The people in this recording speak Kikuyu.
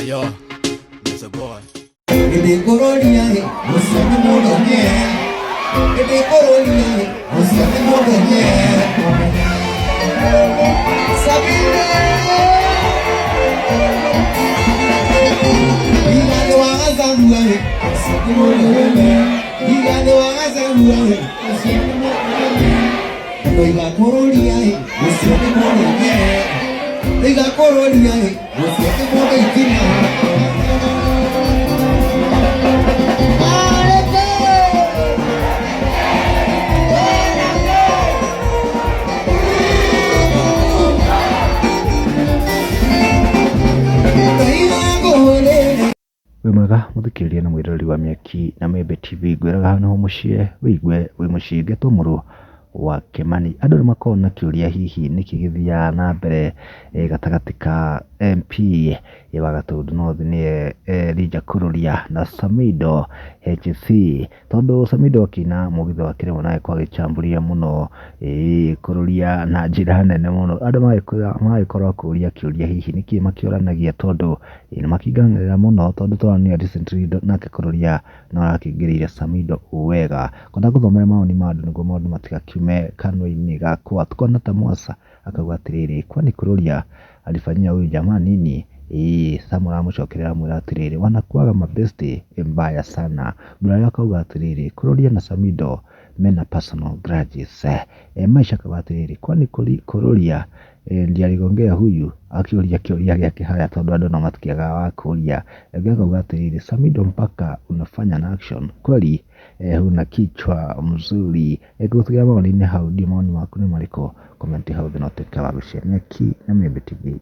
Yo, Mr. Boy. Ndĩkũrũria ũcio nĩ mũndũ ũngĩ, ndĩkũrũria ũcio nĩ mũndũ ũngĩ. Sabine Igane wa Gacagua ũcio nĩ mũndũ ũmwe, Igane wa Gacagua ũcio nĩ mũndũ ũmwe. Ndoiga kũrũria ũcio nĩ mũndũ ũngĩ, ndoiga kũrũria ũcio nĩ mũndũ ikinya. Wĩ mwega mũthikĩrĩria na mwĩroreri wa Mĩaki na Mĩembe TV, ngwĩraga haha nĩho mũciĩ wĩigue wĩ mũciĩ ngetwo mũrũ wa Kĩmani. Andũ nĩ makoragwo na kĩũria hihi nĩkĩ gĩthiaga na mbere gatagatĩ ka MP wa Gatundu North nĩye Elijah Kururia na Samido HC. Tondũ Samidoh akĩina mũgithi wake rĩmwe na agĩkorwo agĩchambulia mũno ĩĩ kũrũria na njĩra nene mũno. Andũ magagĩkorwo a kũũria kĩũria hihi nĩkĩ makĩũranagia tondũ nĩ makĩinganagĩra mũno tondũ tũronire recently nake kũrũria no arakĩingĩrĩire Samidoh wega. Ngwenda ngũthomere mawoni ma andũ nĩguo maũndũ matigakiume kanua-inĩ gakwa. Tũkona ta Mwasa akauga atĩrĩrĩ, kwani Kururia alifanyia huyu jamaa nini? Ĩĩ Sam aramũcokeria aramwĩra atĩrĩrĩ, wanakuaga mabesti mbaya sana. Brayo akauga atĩrĩrĩ, Kururia na Samido mena personal grudges. Maisha akauga atĩrĩrĩ, kwani Kururia ndiye aligongea huyu? Akĩũria kĩũria gĩake harĩa tondũ andũ no matikĩagaga wa kũria. Ũngĩ akauga atĩrĩrĩ, Samido mpaka unafanya na action kweli huna kichwa mzuri. Ngũgũtigĩra mawoni-inĩ hau, ndiũĩ mawoni maku nĩ marĩkũ, comment hau thĩ na ũtuĩke wa gũshare. Nyeki na Mĩembe TV.